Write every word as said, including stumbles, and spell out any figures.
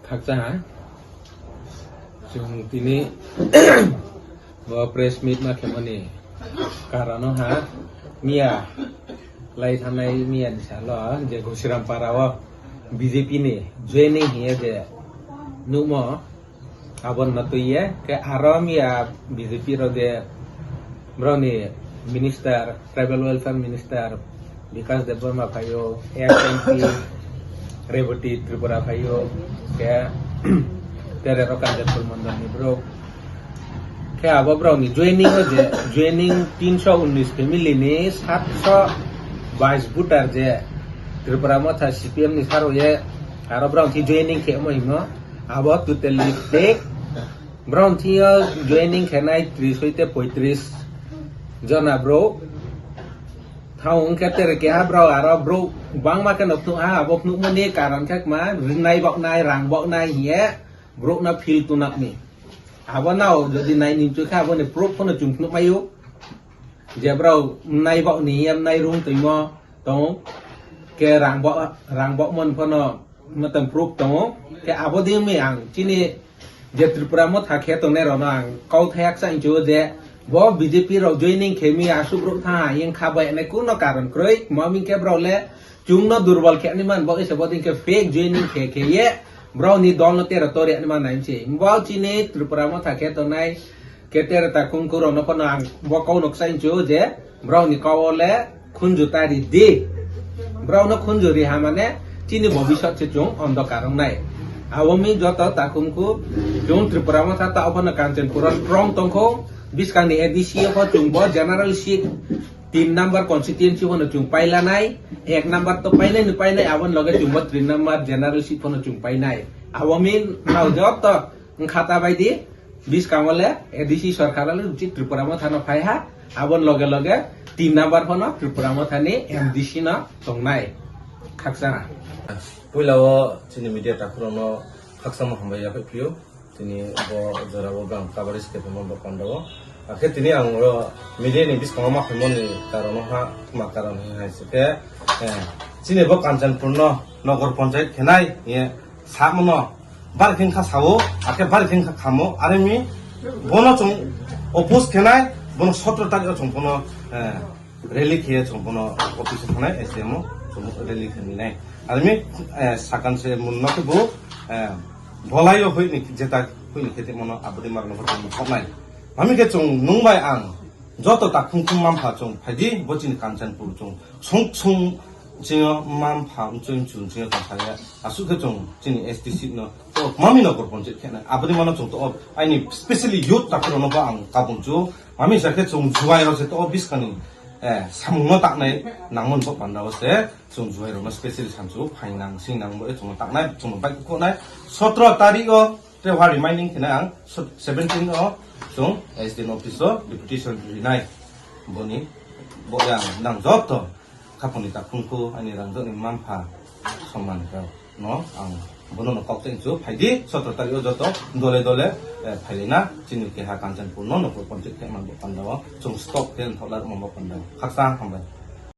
Khakchang ha. Chwng tini bo press meet ma khemani karono ha miya lai thanai miya ni salo je Gosiram para o B J P ni joining hiye je nukmo abon no twiye ke aro miya B J P ro je broni minister, tribal welfare minister Bikas Debbarma phaio, ex M P Rebati Tripura phaio, ke tere ro Kanchanpur mondol ni bro. Ke abo brao ni joining o je, joining tinso unnis family ni satso bais voter je Tripura Motha C P M ni saro ye aro brao thi joining khe mo himo, abo totally fake. Brao thi joining khe nai tris hoite poitris jona bro. Thao wngkhe tere keha brao aro bro bangma khe no phnuh ha, abo phnuhmani karon khe ma rinai boknai, rang boknai hiye brao no feel tunakni. Abo nao jodi nai ning chukha abo ni proof phano chung phnuh maio. Je brao nai bokni, em nai rung tongmo tongo. Ke rang bo, rang bokmon phano Matang proof tongo. Khe abo di wngwi ang chini je Tripura Motha khe tongnai rokno ang kau thayak sa incho je bo B J P rok joining khe mi asuk rok tha yang kha bai nai kuno karon kroi. Mo ming khe brao le chungno durbol khe ani man bo ise bo din khe fake joining khe khe ye brao ni dol no tera tori ani man nai se. Bo chini Tripura Motha khe tongnai Keter ta khungku rokno phano ang bo kau nok sai incho je brao ni kau le khunju ta ri di. Brao no khunju ri ha mane chini bobisot se chung ondokar wngnai. Abo mi joto ta khungku chung Tripura Motha ta ophano Kanchanpur o strong tongkho. Biskang ni A D C o pho chung bo general seat tin number constituency phano chung pailanai. Ek number to painai ni painai, aboni loge chung bo three number general seat phano chung painai. Abo mi nao joto wngkha ta bai di. Biskango le A D C sorkar le uchi Tripura Motha no phai ha, aboni loge loge tin number phano Tripura Motha ni M D C no tongnai. Khakchang ha. Puila o chini media takhurokno khakchangma hambai yaphai phio. Chini bo jora o bang coverage khe tongma bo panda o. Akhe tini ang oro media ni biskango ma phaimani karon ha, ma karon hai se khe, eh, chini bo Kanchanpur no nogor panchayat khenai, ye Samono bar khe wngkha sao, akhe bar khe wngkha khamo, are mi bono chwng oppose khenai, bono sotro tarikh o chwng bono, eh, rally khe chwng bono office o thangnai, S D M o chwng rally khe ninai. Are mi, eh, sakan se mun no khe bo, eh, bolai o hoi ni jeta hoi ni khe te mono aboni mar no chwng thoknai. Mami khe chwng nung bai ang joto takhum khum mampha chwng phaidi bo chini Kanchanpur chwng sung sung Chini mma mpha mchwi mchu chini tong saya. Aswk khe chwng chini S T seat no to mami no korpon chit khe na. Aboni mano chwng to aini specially youth takhurokno bo ang kabung chu. Mami sa khe chwng juai rok se to biskani, eh, samung no taknai nangmani bo panda o se chwng juai rokno specially samsu phainang singnang bo chwng taknai chwng bai khoknai. Sotro tarik o te wa reminding khna ang seventeen o chwng S D M office o deputation rinai. Boni bo yang nang joto Khaponi takhumkhu ani rangjakni mma mpha somman rok no ang bono no kok tei chu phaidi sotro tarik o joto dole dole, eh, phailina chini keha Kanchanpur no nokol panchayat khe man bo panda o chwng stop khe thok lar man bo panda o khaksa hambai.